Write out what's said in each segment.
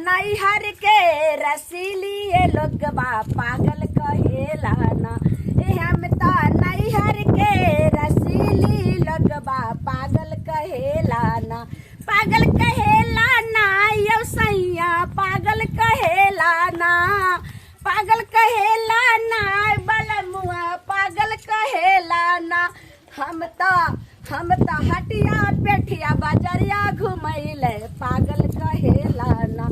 नैहर के रसीलिए लोगबा पागल कहेला ना। ए हम त नैहर के रसीली लोगबा पागल कहेला ना, पागल कहेला ना यौ सैया, पागल कहेला ना, पागल कहेला ना बलमुआ, पागल कहेला ना। हम त हटिया पेठिया बजरिया घुमैले पागल कहेला ना।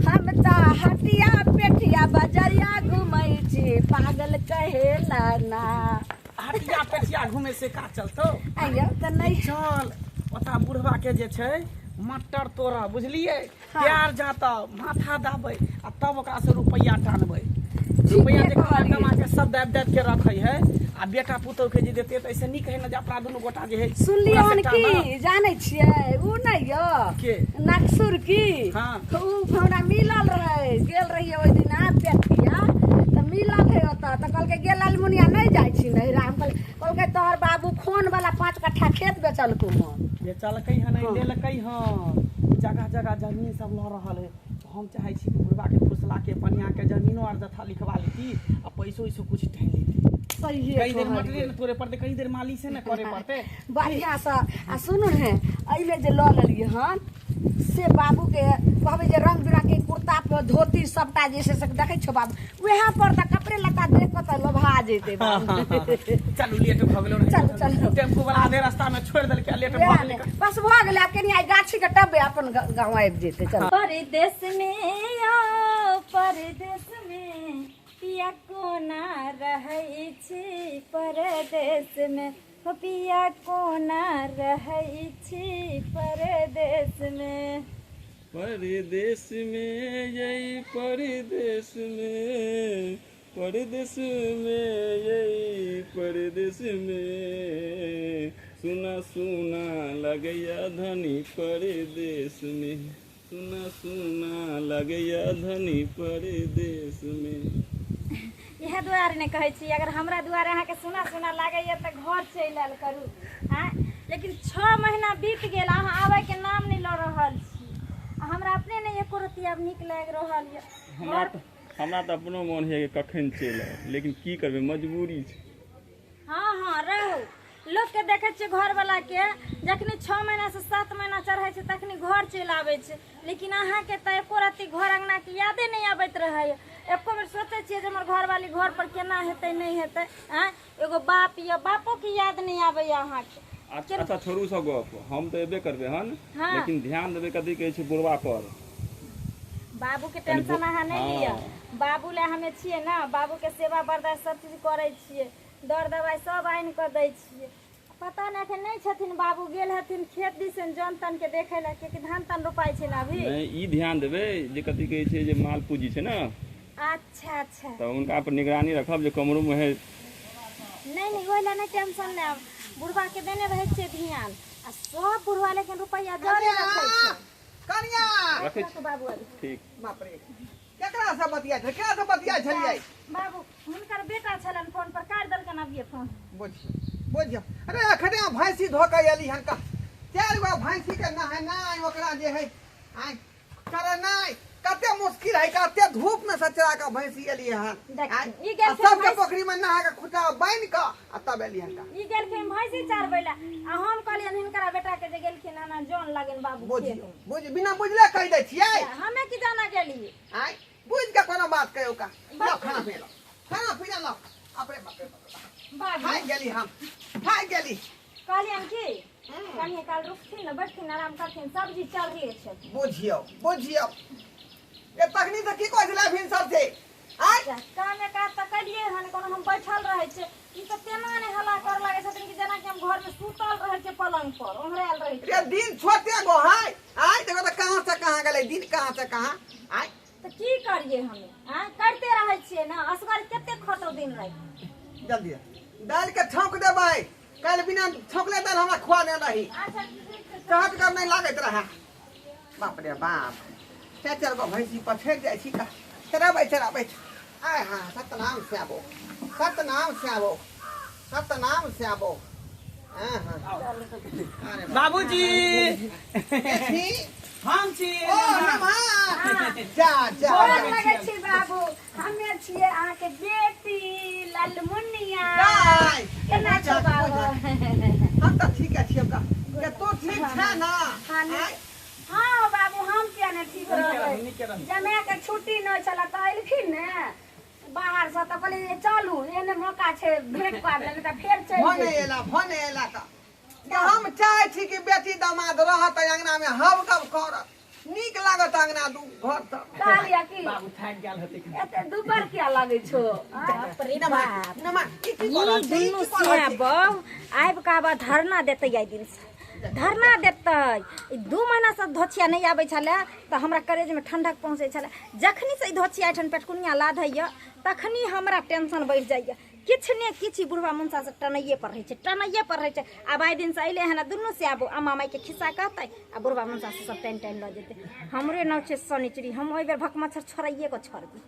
हम त हटिया पेठिया बजरिया घुमै छी पागल कहेला ना। हटिया पेठिया घुमे से का चलतो? आइयो त नहीं चल ओता बुढ़वा के जे छै मटर तोड़ा बुझलिए, हाँ। प्यार जाता माथा दाबै आ तब ओकरा से रुपैआ टानबै। रुपैआ जे कमा कमा के सब दाबि दाबि के रखै है आ बेटा पुतोह के जे देते तऽ ऐसे नीक है ने जे अपना दुनू गोटा जे है सुनलियै ओकरा से हन की टानब। जानै छियै उ नहि यौ के? नक्सुर की हाँ। उ हमरा मिलल रहै, गेल रहियै ओहि दिना पेठिया तऽ मिलल रहै ओतऽ, तऽ कहलकै गे लालमुनिया नहि जाइ छी नैहरा। हम कहलकै तोहर बाबू खोन वाला 5 कट्ठा खेत बेचलकौ हन। बेचलकै हन हाँ। लेलकै हन, जगह जगह जमीन सब लऽ रहल है। हम चाहै छी कि बुढ़बा के फुसला के बढ़िया के जमीनो आर जथा लिखवा लेती आ पैसो वैसो कुछ ठानि लेती। सहिए कई देर कहलियै। मटरे ने तोड़े पड़ते, कई देर मालिश ने करे पड़ते। बढ़िया से। आ सुनू ने, एहिमे जे लऽ लेलियै हन से बाबू के कहबै जे रंग बिरंग के कुर्ता पर धोती सबटा जे छै से देखै छौ बाबू, वएह पर तऽ कपड़े लत्ता देख कऽ तऽ लोभा जेतै बाबू। चलू लेट भऽ गेलो। चलू, चलू। टेम्पू वाला आधे रास्ता में छोड़ि देलकै, लेट भऽ वएह गेलै। ने, बस भऽ गेलै, आब कनि आइ गाछी के टबे अपन गाँव आबि जेतै। चलू। परदेश में आओ, परदेश में पिया कोना रहै छी, परदेश में हो पिया कोना रहै छी, परदेश में। परदेश में यही परदेश में, परदेश में यही परदेश में, सुना सुना लगैया धनी परदेश में, सुना सुना लगैया धनी परदेश में। इएह दुआरे ने कहै छी, अगर हमरा दुआरे अहाँके सुना सुना लागैया तऽ घर चलि आयल करू। आँय, लेकिन 6 महीना बीत गेल, अहाँ आबैके नाम नहि लऽ रहल छी आ हमरा अपने नहि एको रत्ती आब नीक लागि रहल यऽ। हमरा तऽ अपनो मोन होइए कि कखन चलि आउ, लेकिन की करबै, मजबूरी छै। हाँ हाँ रहू, लोकके देखै छियै घरवलाके जखनी 6 महीना से 7 महीना चढ़ै छै तखनी घर चलि आबै छै, लेकिन अहाँके तऽ एको रत्ती घर अङ्गनाके यादे नहि अबैत रहैए। एको बेर सोचै छियै जे हमर घरवाली घर पर केना हेतै नहि हेतै? आँय, एगो बाप यऽ, बापोके याद नहि आबैए अहाँके। अच्छा छोड़ू सब गप, हम तऽ एबे करबै हन, हाँ। लेकिन ध्यान देबै कथी कहै छै बुढ़वा पर। बाबूके टेंशन अहाँ नहि लिअ, बाबू लए हमे छियै ने, बाबूके सेवा बर्दाश्त सब चीज करै छियै, दर दवाइ सब आनि कऽ दै छियै। पता नहि एखन नहि छथिन बाबू, गेल हथिन खेत दिसन जन तन के देखै लए, कियाकि धान तान रोपाइ छै ने अभी। नहि, ई ध्यान देबै जे कथी कहै छै जे माल पूँजी छै ने। अच्छा अच्छा। तऽ हुनका पर निगरानी रखब जे कमरो मे है। नहि नहि, ओहि लए नहि टेंशन लेब, बुढ़वा के देने रहै छियै ध्यान, आ सब बुढ़वा लेकिन रुपैआ जरे रखै छै। कनिया रखै छी। बाबू अभी। ठीक। बाप रे, केकरा से बतिया छल, केकरा से बतिया छलियै? बाबू हुनकर बेटा छलन फोन पर, काटि देलकन अभिये फोन। बुझियौ बुझियौ, अरे अखने भैंसी धो के एली हन का, 4 गो भैंसी के नहेनाइ ओकरा जे है आइ करनाइ कते मुश्किल है, कते धूप में सचरा के भैंसी एली हन। देख, आइ, ई गेलखिन आ सबके भैंसी- पोखरी में नहा के खुटा बान्हि के आ तब एली हन का। ई गेलखिन भैंसी चरबै लए आ हम कहलियनि हिनकरा बेटा के जे गेलखिन हन जन लगन बाबू बुझियौ खेत। बुझियौ, बिना बुझले कहि दै छियै। हमे की जाना गेलियै? आइ बुझि के कोनो बात कहियौ का। लाओ खाना पीना, लाओ खाना पीना लाओ। अपने बाप रे बाप, बाबू। थाकि गेली हम, थाकि गेली। कहलियनि की कनिये काल रुकथिन ने, बैठथिन, आराम करथिन, सब्जी चढ़ले छै। बुझियौ बुझियौ, ए तखनी तऽ की कहै छलै भिनसर से? आइ काम एक आध तऽ कलियै हन, कोनो हम बैठल रहै छियै, ई तऽ तेना ने हल्ला करऽ लागै छथिन कि जेनाकि हम घरमे सुतल रहै छियै, पलंग पर ओंघरायल रहै रे छियै। दिन छोटे गो है, आइ देखो तऽ कहाँ से कहाँ गेलै दिन, कहाँ से कहाँ। आइ तऽ की करियै हमे? आँय, करिते रहै छियै ने, असगर कते खटौ दिन राति। जल्दी दालि के छौंक देबै, काल्हि बिना छौंकले दालि हमरा खुआ देने रही। अच्छा, ठीक छै। चहटगर नहि लागैत रहए। बाप रे बाप, चारि चारि गो भैंसी पछड़ि जाइ छी का। चराबै चराबै, आय हाँ, सतनाम श्याबो, सतनाम श्याबो, सतनाम श्याबो। हाँ हाँ। अरे बाप। बाबूजी। के छी? हम छी ओ नमः जा जा गोर लगै छी बाबू हमे छियै अहाँके बेटी ललमुनिया दाइ केना छौ बाबू हम तऽ ठीक छियौ का जे तू ठीक छै ना हाँ, नीक। आँय? हाँ बाबू हम किया ने ठीक नीके रहू, रहबै नीके रहू। जमाए के छुट्टी नहि छलै तऽ एलखिन ने बाहर से तऽ कहलियै जे चलू एहने मौका छै भेंट कर लेबै तऽ फेर चलि भने जेबै। एला भने एला तऽ जे हम चाहै छी कि बेटी दामाद रहत अंगना में हब गब करत नीक लागत अंगना दू घर तऽ कहलियै कि बाबू थाकि गेल हेतै कनी। एते दुबर किया लगै छौ आँय? बाप रे नमा बाप नमा ई की ई कऽ रहल छी? ई दुनू की कऽ रहल सिया छी? बहू आबि कऽ आब धरना देतै आइ दिनसँ धरना देतै ई 2 महीनासँ धोछिया नहि आबै छलै तऽ हमरा करेजमे ठंडक पहुँचै छलै जखनी से ई धोछिया एहिठाम पेटकुनिया लाधैए तखनी हमरा टेंशन बढ़ि जाइए किछु ने किछु ई बुढ़वा मुनसा से टनैये पर रहै छै टनैये पर रहै छै आब आइ दिनसँ अयलै हन आ दुनू से आब अम्मा माइके खिस्सा कहतै आ बुढ़वा मुनसा से सब टानि टानि लऽ जेतै हमरे नाम छै शनिचरी हम ओहि बेर भकमच्छर छोड़ैये कऽ छोड़बै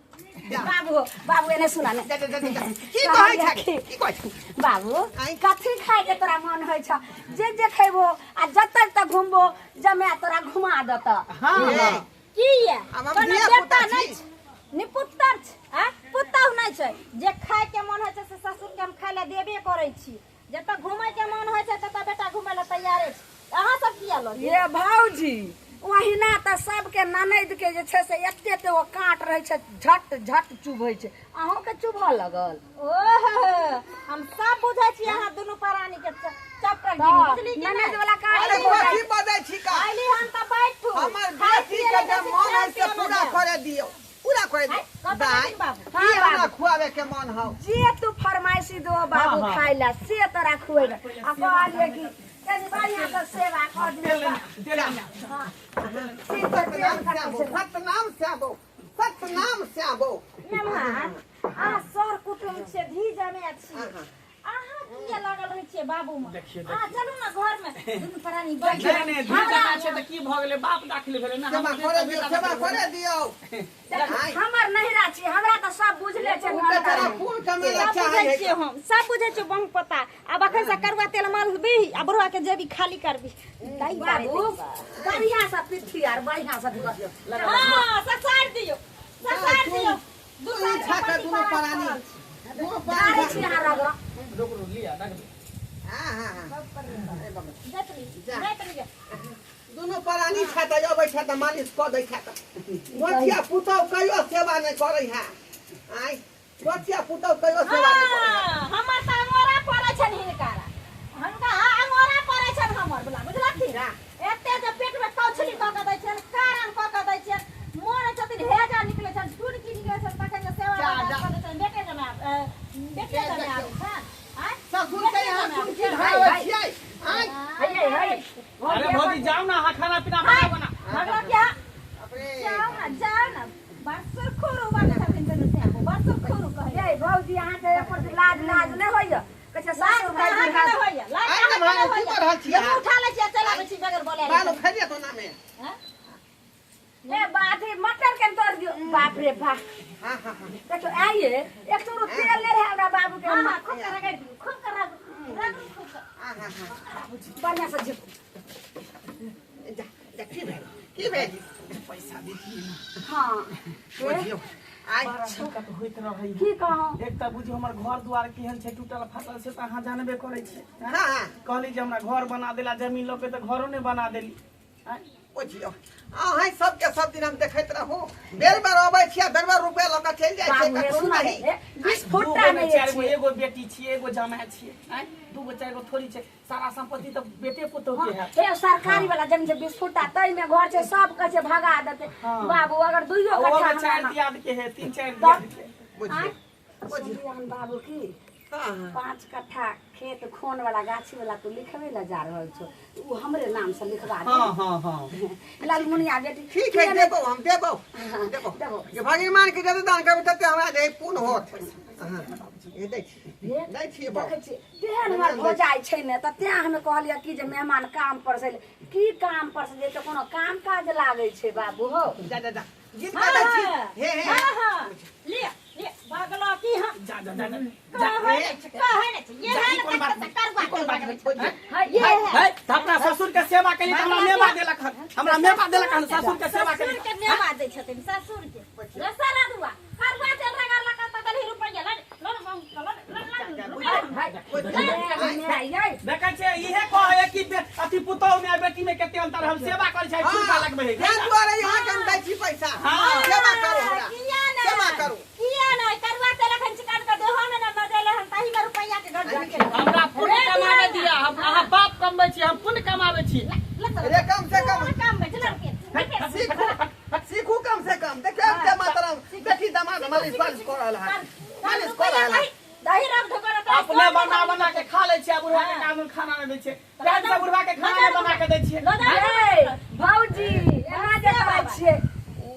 बाबू बाबू एने सुना ने जा, जा, जा, जा। की कहै छै की कहै छै बाबू आँय? कथी खाय के तोरा मन होइ छ जे जे खेबो आ जतऽ तक घुमबो जमाए तोरा घुमा देतऽ हाँ ए, की ये आब हम कोनो धिया-पुता बेटा नहि छी। छै निपुत्तर छै आ पुतहु नहि छै जे खाय के मन होइ छै से ससुर के हम खाय लए देबे करै छी जतऽ घूमय के मन होइ छै ततऽ बेटा घूमय लए तैयारे छै अहाँ सब किया लऽ ये भौजी ओहिना तऽ सबके ननैद के जे छै से एते एते ओ काँट रहै छै झट झट चुभै छै अहूँके चुभऽ लगल ओहो हम सब बुझै छी अहाँ दुनू प्राणी के चैप्टर गिनी बुझली कि ननैद नहि वाला काँट अरे चुभै कथी बजै छी का अइली हम तऽ बैठू हमर खाय बेटी पियै के लए जे बेसी मन खाय है से पियै लए पूरा जायब। करे दियौ पूरा करे दियौ कतऽ दाइ छथिन बाबू? की हमरा खुआवे के मन हौ जे तू फरमाइशी दो बाबू हाँ, हाँ। खाय ला से तोरा खुएबे आ कहलिए कि कनि बढ़िआँ से सेवा कर तेल दियौ लेने तेल लेने ठीक छै, तेल सतनाम कटै श्यामो छै। सतनाम श्यामो सतनाम श्यामो नमहर अहाँ सर कुटुम छियै धी जमे छियै हाँ। अहाँ किया लागल रहै छियै बाबू मे देखियौ, अहाँ चलू ने घर मे दुनू प्राणी बैठ नहि नहि धी जमा छै तऽ की भऽ गेलै बाप दाखिल भेलै ने सेवा हम करे दियौ सेवा करे दियौ आँय, हमर नहिरा छी हमरा तऽ सब बुझले छै ओ बेचारा पुन कमेला सब चाहै बुझै है छियै हम सब बुझै छियै बहु पता आब अखन से करुआ तेल मलबी आ बुढ़वा के जेबी खाली करबी दाइ बारे बाबू बढ़िआँ से पिट्ठी आर बढ़िआँ से दियौ हां ससार दियौ ससार दियौ तू इच्छा कर दुनू प्राणी दुनू गाड़ी प्राणी छी अहाँ रगड़ रुक रुक लिया रख दे। हाँ हाँ हाँ अरे बाबा जाइत रही जाइत रही दुनू प्राणी छै तऽ अबै छै तऽ मालिश कऽ दै छै तऽ गोठिया पुतहु कहियो सेवा नहि करै है आँय गोठिया पुतहु कहियो सेवा नहि करै है हाँ, हमर तऽ अंगोरा पड़ै छनि हिनकारा हुनका अंगोरा पड़ै छनि हमर बला बुझलखिन एते जे पेटमे कौछली कऽ कऽ दै छियनि कारण कऽ कऽ दै छियनि मरै छथिन हेजा निकलै छनि टुनकी निकलै छनि तखन जे सेवा जा, बर्दाश्त जा। कऽ दै छनि बेटे जमाय बेटे जमाय आबै छनि आँय? ससुर के बेटे यहाँ जमाय टुनकी आबै छनि। धराबै छियै आँय हे हे अरे भौजी जाओ ना अहाँ खाना पीना बनाबो ना भगला क्या अपने जाओ ना जाओ ना बरसुर खोरू बाटे छथिन दुनू श्यामू बरसुर खोरू कहै ये भौजी अहाँके एको लाज लाज नहि होइए कहै छै लाज सासुर कहाँ कहै के होइए लाज आइ कहाँ ने के भाई की होइए कर रहल छियै दुनू उठा लै छियै चलि आबै छी बगैर बोले बाल उखाड़िए तो ना में ए बाथी मटर के तोड़ दियो बाप रे बाप हाँ हाँ हाँ देखियो आइए एक चूरू तेल ले रहे हमरा बाबू के हाँ हाँ खूब कर रगड़ दियौ खूब कर रगड़ू रगड़ू खूब कर हाँ हाँ हाँ बढ़िया से झिकू जा जा की भेल की भेल पैसा देखिए ना हाँ बुझियौ आइ बड़ा दिक्कत होइत रहै है की कहूँ एक तऽ बुझियौ हमर घर दुआर केहन छै टूटल फाटल से तऽ अहाँ जानबे करै छियै हाँ हाँ कहली जे हमरा घर बना देला जमीन लऽ के तऽ घरो नहि बना देली आँय? बुझियौ अहाँ सबके सब दिन हम देखैत रहू बेर बेर अबै छियै बेर बेर रुपया लऽ कऽ चलि जाइ छियै बाबू हे ककरो सुना नहि हे 20 दू फुट्टा गो ने नहि चारि गो अछि एगो बेटी छियै एगो जमाय छियै आँय दू गो चारि गो थोड़ी छै सारा संपत्ति तऽ बेटे पुतोह के है हे सरकारी वाला जमीन छै 20 फुट्टा ताहि में घर छै सब कहै छै भगा देतै हाँ। बाबू अगर दुइयो ओहो कट्ठा में चारि हमरा दियाद के है तीन चारि दियाद के बुझियौ बुझियौ सुनलियै हन बाबू की हाँ हाँ 5 कट्ठा खेत खोन वाला गाछी वाला तू लिखबे ला जा रहल छो उ हमरे नाम से लिखवा दे हाँ हाँ हाँ लालमुनिया बेटी ठीक है देबो हम देबो देबो देबो। जे भगवान के जते दान करबै तते हमरा जे पुण्य होत हाँ, ये दै छी दै छी बाबू देखै छियै तेहन हमर भौजाइ छै ने तऽ तें हमे कहलियै कि जे मेहमान काम पर से अयलै। की काम पर से जेतै कोनो काम काज लागै छै बाबू हो जा जा जा गीत गा दै छी हे हे हाँ हाँ लिअ लिअ भगलो की हम जा जा जा जा। कहै नै छै, कहै नै छै। ये जा, है ई ने कोन बात तक करुआ ई कोन तेल बात लगबै भेलै? छै। हैं? ये है। है, तऽ अपना ससुर के सेवा केली तऽ हमरा मेवा देलक हन, हमरा मेवा देलक हन ससुर के सेवा केली। ससुर के मेवा दै छथिन ससुर के रसा रदुआ करुआ तेल रगड़लक तऽ देलही रुपैआ लऽ लऽ लऽ लऽ लऽ। देखै छियै इहे कहै कि अथी पुतोहु में आ बेटी में कते अंतर, हम सेवा करै छै खुरपा लगबै है। ताहि दुआरे यहाँ के हम दै छी पैसा। हाँ। सेवा करू हमरा। किया नहि? सेवा करू। किया नहि? करुआ तेल एखन चिकन के देहो मे नहि मजेले हन, ताही मे रुपैआ के गड़बड़ केलक। हमरा पुण्य कमाबे दिया, हम अहाँ बाप कमबै छी, हम पुण्य कमाबै छी। रे कम से कम कम बैठ लड़के। सीखू, सीखू कम से कम। देखियौ के मातरम बेटी दामाद मालिश पालिश कऽ रहल है, मालिश कऽ रहल है। दही रख धोकर। अपने बना बना के खा लै छियै, बुढ़वा के काम खाना नहि दै छियै, टाइम से बुढ़वा के खाना नहि बना के दै छियै। भौजी एना जे कहै छियै,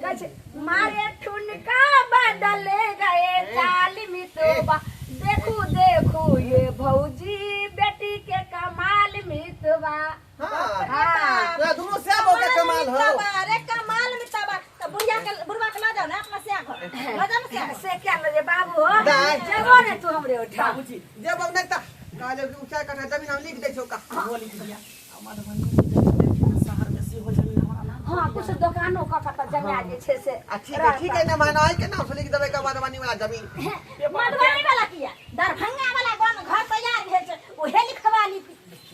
कहै छै मारे ठुनका बदल गए चाल मितवा, देखू देखू ये भौजी बेटी के कमाल मितवा। हाँ। हाँ। तोरा दुनू सेबो के कमाल हो। अरे कमाल मितवा तऽ बुढ़िया के बुढ़वा के लऽ जाउ ने अपना से घर, लऽ जाउ ने से घर। से क्या लगे बाबू हो? दाइ। जेबो ने तू हमरे उठा। बाबूजी। जेबो नहि तऽ कहलियौ कि 4 कट्ठा जमीन हम लिख दै छौ का। वो लिख दिया आ मधुबनी में जमीन, शहर में सेहो जमीन हमरा नाम। हाँ, कुछ दोकानो कऽ कऽ तऽ जमा जे छै से। आ ठीक है, ठीक है ने, माना के नाम से लिख देबै का मधुबनी वाला जमीन। मधुबनी वाला किया, दरभंगा वाला गाँव घर तैयार भेल छै, ओहे लिखवा ली,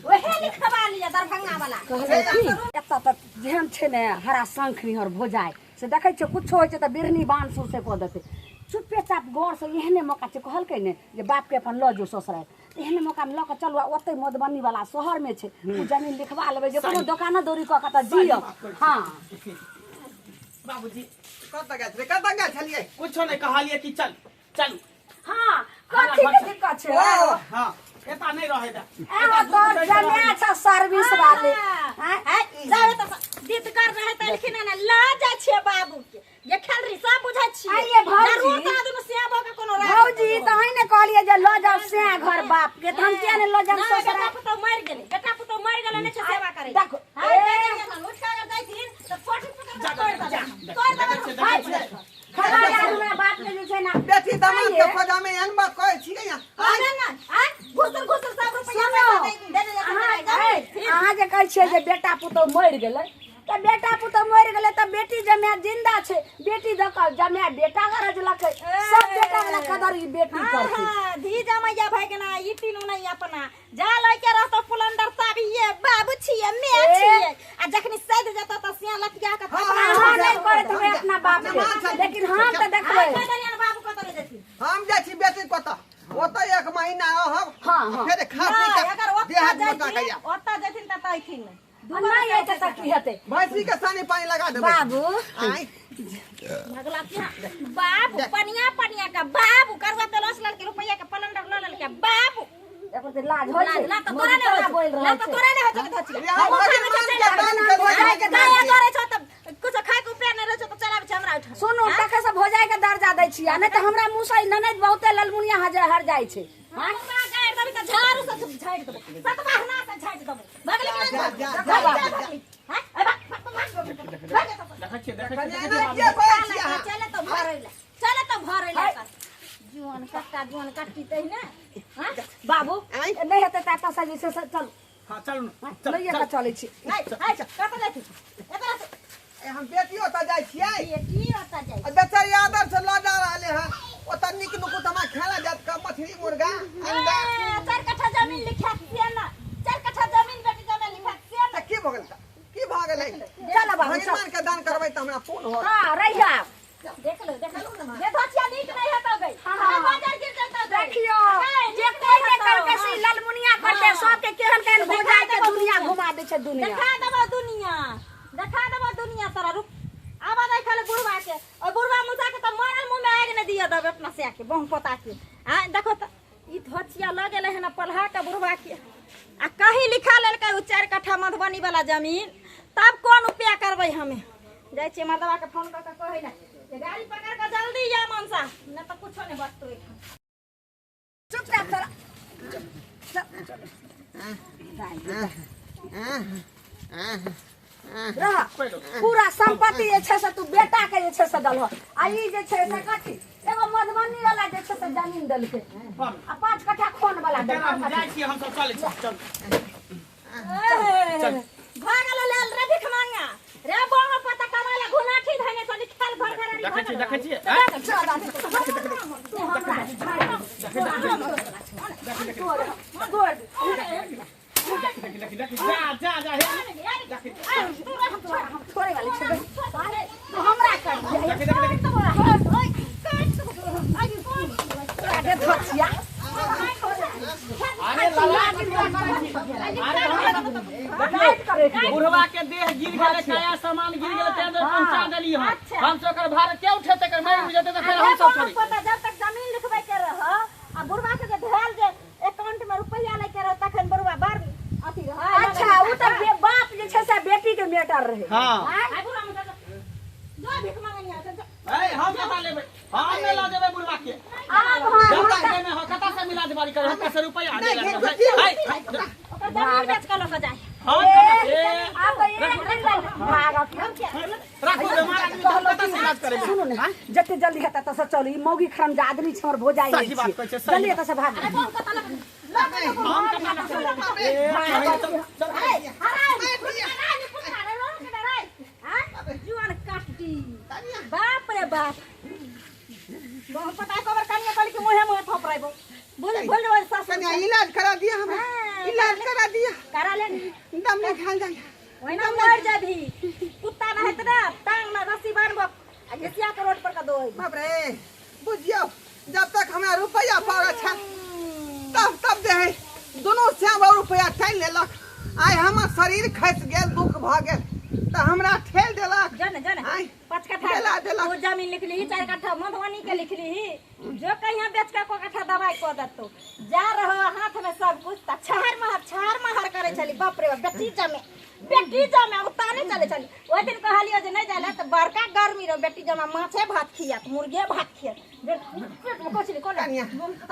ओहे लिखवा लिअ दरभंगा वाला। कहलै की एतऽ तऽ जेहन छै ने हरा शंख निहर भोजाय से देखै छियै, कुछो होइ छै तऽ बिरनी बान्ह सौंसे कऽ देतै। चुपे चाप गौरसँ एहने मौका छै, कहलकै ने जे बापके अपन लऽ जो ससुरारि, तऽ एहने मौकामे लऽ कऽ चलू आ ओतै मधुबनी वाला शहरमे छै ओ जमीन लिखवा लेबै जे कोनो दोकानो दौरी कऽ कऽ तऽ जियब। हाँ। बाबूजी। कतऽ गेल छलियै, कतऽ गेल छलियै? कुछो नहि कहलियै कि चल चल। हाँ, कथी के दिक्कत छै? ओ। हाँ, एता नहि रहै दे। एगो तोर जमे छ सर्विस वाले। हाँ, जाबे तऽ जिद कर रहे तऽ एलखिन हन, लऽ जाइ छियै बाबू के ये खेलरी सब बुझै छियै। आइये भौजी। जरूर तोरा दुनू सियाबो के कोनो राज। भौजी तऽ अहीं ने कहलियै जे लऽ जाउ सएह घर बाप के, तऽ हम किया ने लऽ जायब नहि, ससुराल? बेटा पुतहु मरि गेलै, बेटा पुतहु मरि गेलै, नहि छै सेवा करै। देखो, हाँ, ए। उठि कऽ अगर जाइथिन तऽ फोटो पकड़ कऽ तोड़ि देबै, तोड़ि देबै। देखै छियै, देखै छियै। खड़ा यार हमरा बाप के जे छै ना बेटी दामाद के खोजा में एहन बात कहै छियै यहाँ? अरे ना, आँय, घुसुर घुसुर सब रुपैआ सुनो, पैसा देने जेथिन, अहाँ अहाँ जे कहै छियै जे बेटा पुतहु मरि गेलै, तऽ बेटा पुतहु मरि गेलै तऽ बेटी जमाय जिंदा छै, बेटी दऽ कऽ जमाय बेटा गरजलकै, सब बेटा वाला कदर ई बेटी हाँ, करतै। हाँ, धी जमैया भए गेना ई तीनू नहीं अपना जा लइके रहतो पुलंडर ताबिये बाबू छिये मैं ए। छिये, आ जखनी सैद जेतो त सिया लतिया के हाँ, थपड़ा। अहाँ नहि करैत हेबै अपना बाप के, हाँ, लेकिन हम तऽ देखबै। हाँ, कह बाबू कतऽ ले जेथिन? हम जाइ छी बेटी कतऽ, ओतऽ 1 महीना रहब। हाँ, हाँ। फेर खा पी नहि, के अगर ओतऽ देह हाथ मोटा जेथिन के आयब। ओतऽ जेथिन त तैथिन नहि। आ नहि हेतै तऽ की हेतै? भैंसी के सानी पानी लगा देबै। बाबू। आँय। भगला क्या बाबू पनिया पनिया का बाबू करुआ तेल ओस ललके रुपैया के पलंडर लऽ लेलके बाबू। एकर तऽ लाज होइ छै। लाज ला तऽ तोरा नहि मोदी होइ बोलि छौ, रहल ला तऽ छै। तोरा नहि होइ छौ कि धोचिया। रे, हम भगवान के दान के भोजाइ के दान दया के। करै छौ तऽ कुछो खाय के उपाय नहि रहै छौ तऽ चल आबै छै हमरा ओहिठाम। सुनू, तखन से भोजाइ के दर्जा दै छियै, आ नहि तऽ हमरा मुँह से ननैद बहुते ललमुनिया हज हर जाइ छै। हमरा गारि देबही तऽ झाड़ू से झाड़ि देबौ, सतबहना से झाड़ि देबौ। भगली कि नहि? जा, जा, भाग, जा, भाग, जा, भाग। हाँ? ए, भाग, भाग, भाग, भाग, भाग, भाग। देखै छियै, देखै छियै। एना किया कहै छियै अहाँ? चले तऽ भरै ला, चले तऽ भरै ला एकर। जुआन कट्टा जुआन कट्टी तहि ने। हाँ? बाबू। आँय। नहि हेतै तऽ एतऽ से जे छै से चलू। हाँ, चलू ने, चल, लैए चल। कऽ चलै छी। नहीं, नहीं, कतऽ जाइ छी? एतऽ से। ए, हम बेटी ओतऽ जाइ छियै। बेटी ओतऽ जाइ। आ बेचारी आदर से लऽ जा रहले हन, ओतऽ नीक नुकुत हमरा खाना जात का मछली मुर्गा अंडा। ए, 4 कट्ठा जमीन लिखा से ना, 4 कट्ठा जमीन बेटी जमीन लिखा से ना। तऽ की भऽ गेल तऽ? की भऽ गेलै? चल बाबू, चल। भगवान के दान करबै तऽ हमरा पुण्य होत। हाँ, रहिया। देख लो, देख लो जे धोचिया नीक नहीं हेतौ गई। हाँ। हमरा बाजार गिर जैतौ गई। देखियो नहीं, जे नीक कोइ नहीं नहि हेतौ, करके से हाँ। ललमुनिया करते हाँ। सबके केहन केहन देखा भोजाइ के देबौ दुनिया दुनिया। घुमा दै छै दुनिया। देखा देबौ दुनिया, देखा देबौ दुनिया तोरा। रुक, आबा नहीं खाली बुढ़वा के, और बुढ़वा मुसा के तऽ मरल मुंह में आगि नहीं दिया देबै अपना से के बहु पोता के। आ देखो तऽ ई धोचिया लऽ गेलै हन पलहा के बुढ़वा के, आ कहीं लिखा लेलकै ओ 4 कट्ठा मधुबनी वाला जमीन, तब कोन उपाय करबै हमे? जाइ छियै मर्दवा के फोन कऽ के कहै लए जे गाड़ी पकड़ कऽ जल्दी जा मनसा, नहि तऽ कुछो नहि बचतौ एहिठाम। चुपचाप चल। रह, पूरा संपत्ति जे छै से तू बेटा के जे छै से दलह, आ ई जे छै से कथी एगो मधुबनी वाला जे छै से जमीन देलकै आ 5 कट्ठा खोन वाला देलकै। जाइ छी हम सब, चलै छी, चल चल। भागल लेल रे भिख मांगा रे बाबा पता कमाले घुनाठी धने चली खेल घर घर। देखै छी, देखै छी। तू हमरा जा जा जा, हे हम छोड़े वाले छेबै, तू हमरा कर देख देख देख। अरे धचिया, अरे लाला, अरे बुढ़वा के देह गिर गेलै, काया सामान गिर गेलै, तें दुआरे पहुंचा देली हम। हम सब ओकर भार के उठेतै? एकर मारि बुझेतै तऽ फेर हम सब छोड़ी। पता जब तक जमीन लिखबै के रह आ बुढ़वा के जे धयल जे अकाउंट में रुपैया लै के रह तखन बुढ़वा बड़ अथी रह। अच्छा उ त बाप जे छै से बेटी के मेटर रहे। हां आइ बुढ़वा में जो भीख मांगनी आ। ए हम कता लेबै? हम नहि लऽ जेबै बुढ़वा के। आब हां जब तक देमे हो कता से मिलाज बारी करे? हम से रुपैया दे। ओकर जमीन बेच के लऽ के जाय। हम कता ए आब एक दिन भागत राखू, बेमार आदमी के कता से इलाज करेबै? सुनू ने, जते जल्दी हेतै तसे चलू। ई मौगी खरम जे आदमी छै हमर भोजाई। सही बात कहै छै, सही। जल्दी हेतै से भाग। हम कता ए चल। जुआन काटी, बाप रे बाप, बहुत पता कबर कनिया कहली कि मुहे मुहे थपराइबो। बोल बोल रे सासु। कन्या, इलाज करा दिया हमरा, इलाज करा दिया। करा ले। दम नहीं खाल जाए। ओहिना मर जाबी, कुत्ता ना हेत ना टांग में रस्सी बांधबो आ घिसिया के रोड पर का दो। बाप रे, बुझियो जब तक हमरा रुपया पावर छल तब तब जे है दोनों श्याम और रुपया ठैल लेलक। आइ हमर शरीर खसि गेल, दुख भऽ गेल तऽ हमरा ठेल देलक। जन जन आँय, 5 कट्ठा देला देलक। वो जमीन लिखली, 4 कट्ठा मधुबनी के लिखली, जो कहीं बेच के को कट्ठा दवाई को देतो जा रहो हाथ में सब कुछ त छहर महर छहर महर करे छली। बाप रे बाप, बेटी जमे बेटी जमे उताने चले छली। ओहि दिन कहलियो जे नहीं जाले त बड़का गर्मी रहो, बेटी जमा माछे भात खियात मुर्गे भात खियात पेट में कोचली कोना। कनिया,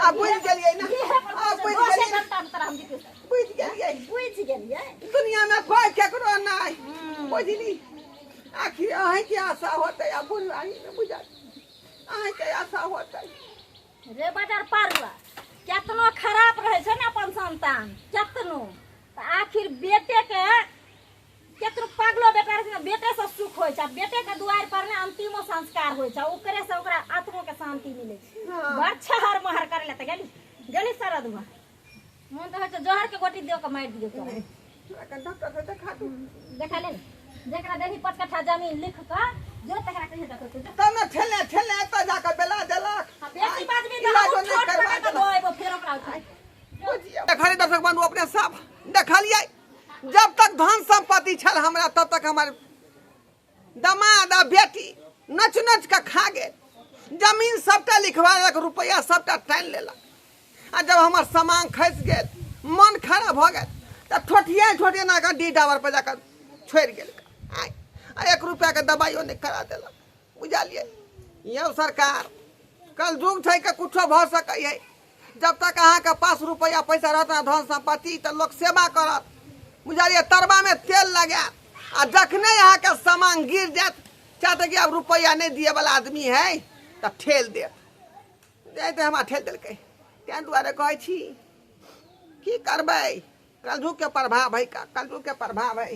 आब बुझि गेलियै ने, आब बुझि गेलियै ने, घंटा में तोरा हम जीते बुझि गेलियै, बुझि गेलियै। दुनिया में कोई केकरो नहीं बुझली। आखिर अहीं के आशा होते आ बुढ़ाई में बुझल अहीं के आशा होते। रे बाजार पारुआ, केतनो खराब रहे छै ने अपन संतान केतनो, तऽ आखिर बेटे के केतनो पागलो बेटा रहे छै ने, बेटे से सुख होइ छै। बेटे के दुआरि पर ने अंतिमो संस्कार होइ छै, ओकरे से ओकरा आत्मो के शांति मिलै छै। बड़ छहर महर करे ला तऽ गेली गेली सरदुआ मन तऽ होइ छै जहर के गोटी दियो के मारि दियो तोरा। हमरा डॉक्टर से देखा दू। देखा ले ने, जेकरा देही 5 कट्ठा जमीन लिख कऽ जो तकरा कहिए देखो तू। तब ने ठेले ठेले एतऽ जाकऽ बेला देलक। आ बेसी बाजबी तऽ इलाजो हमहूँ नहि ठोर करवा पटा कऽ देलक। दऽ अयबो फेर ओकरा उठा। देखलियै दर्शक बंधु अपने सब देखलियै, जब तक धन संपत्ति छल हमरा तब तक हमर दमाद आ बेटी नच नच कऽ खा गेल। जमीन सबटा लिखवा लेलक, रुपैआ सबटा टानि लेलक। आ जब हमर सामान खसि गेल, मन खराब भऽ गेल तऽ ठोठिया ठोठिया ना कऽ डी डाबर पर जाकऽ छोड़ि गेल। आइ आ 1 रुपैआके दबाइयो नहि करा देलक। बुझलियै यौ सरकार, कलयुग छै के कुछो भऽ सकै है। जब तक अहाँके पास रुपैआ पैसा रहत ना, धन संपत्ति, तऽ लोक सेवा करत। बुझलियै, तरबामे तेल लगायत। आ जखने अहाँके सामान गिर जायत, चाहते कि आब रुपैआ नहि दिएवला आदमी है, तऽ ठेल देत। जाइते हमरा ठेल देलकै। ताहि दुआरे कहै छी की करबै, कलयुगके प्रभाव है, कलयुगके प्रभाव है।